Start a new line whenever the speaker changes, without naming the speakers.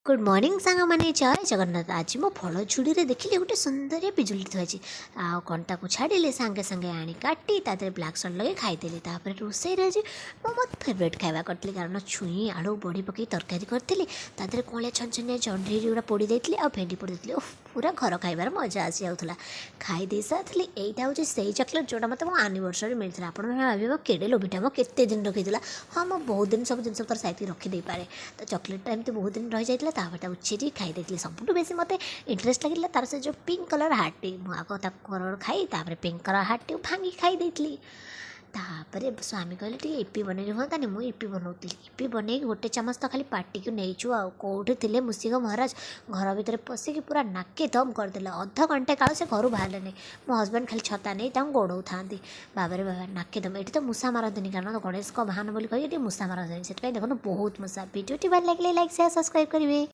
Good morning ସାଙ୍ଗମାନେ, ଜୟ ଜଗନ୍ନାଥ। ଆଜି ମୁଁ ଫଳ ଝୁଡ଼ିରେ ଦେଖିଲି ଗୋଟେ ସୁନ୍ଦରିଆ ପିଜୁଳି ଥୁଆହେଇଛି। ଆଉ କଣ୍ଟାକୁ ଛାଡ଼ିଲେ ସାଙ୍ଗେ ସାଙ୍ଗେ ଆଣି କାଟି ତା ଦେହରେ ବ୍ଲାକ୍ ସଲ୍ଟ ଲଗାଇ ଖାଇଦେଲି। ତାପରେ ରୋଷେଇରେ ଆଜି ମୁଁ ମୋ ଫେଭରେଟ୍ ଖାଇବା କରିଥିଲି, କାରଣ ଛୁଇଁ, ଆଳୁ, ବଢ଼ି ପକାଇ ତରକାରୀ କରିଥିଲି। ତା ଦେହରେ କଅଁଳିଆ ଛନଛନିଆ ଜହ୍ନି ଗୁଡ଼ା ପୋଡ଼ି ଦେଇଥିଲି ଆଉ ଭେଣ୍ଡି ପୋଡ଼ି ଦେଇଥିଲି। ଓଃ, ପୁରା ଘର ଖାଇବାର ମଜା ଆସିଯାଉଥିଲା। ଖାଇ ଦେଇ ସାରିଥିଲି। ଏଇଟା ହେଉଛି ସେଇ ଚକୋଲେଟ୍ ଯେଉଁଟା ମୋତେ ମୋ ଆନିଭର୍ସରୀ ମିଳିଥିଲା। ଆପଣମାନେ ଭାବିବ କେଡ଼େ ଲୋଭିଟା ମ, କେତେ ଦିନ ରଖିଥିଲା? ହଁ, ମୁଁ ବହୁତ ଦିନ ସବୁ ଜିନିଷ ପତ୍ର ସାଇତିକି ରଖିଦେଇପାରେ। ତ ଚକୋଲେଟ୍ଟା ଏମିତି ବହୁତ ଦିନ ରହିଯାଇଥିଲା। ତାପରେ ତାକୁ ଚିରି ଖାଇ ଦେଇଥିଲି। ସବୁଠୁ ବେଶୀ ମୋତେ ଇଣ୍ଟରେଷ୍ଟ ଲାଗିଥିଲା ତାର ସେ ଯେଉଁ ପିଙ୍କ କଲର୍ ହାର୍ଟଟି। ମୁଁ ଆଗ ତାକୁ କଲର୍ ଖାଇ ତାପରେ ପିଙ୍କ କଲର୍ ହାର୍ଟଟିକୁ ଭାଙ୍ଗି ଖାଇ ଦେଇଥିଲି। ତାପରେ ସ୍ୱାମୀ କହିଲେ, ଟିକେ ଇପି ବନେଇଲେ ହୁଅନ୍ତାନି? ମୁଁ ଇପି ବନଉଥିଲି। ଇପି ବନେଇକି ଗୋଟେ ଚାମଚ ତ ଖାଲି ପାଟିକୁ ନେଇଛୁ, ଆଉ କେଉଁଠି ଥିଲେ ମୂଷିକ ମହାରାଜ, ଘର ଭିତରେ ପଶିକି ପୁରା ନାକେ ଦମ୍ କରିଦେଲେ। ଅଧଘଣ୍ଟେ କାଳ ସେ ଘରୁ ବାହାରିଲେନି। ମୋ ହଜବେଣ୍ଡ ଖାଲି ଛତା ନେଇ ତାଙ୍କୁ ଗୋଡ଼ଉଥାନ୍ତି। ବାବାରେ ବାବା, ନାକେ ଦମ୍। ଏଠି ତ ମୂଷା ମାରନ୍ତିନି, କାରଣ ଗଣେଶଙ୍କ ବାହନ ବୋଲି କହିକି ଏଠି ମୂଷା ମାରନ୍ତିନି। ସେଥିପାଇଁ ଦେଖନ୍ତୁ ବହୁତ ମୂଷା। ଭିଡ଼ିଓଟି ଭଲ ଲାଗିଲେ ଲାଇକ୍, ସେୟାର, ସବସ୍କ୍ରାଇବ୍ କରିବେ।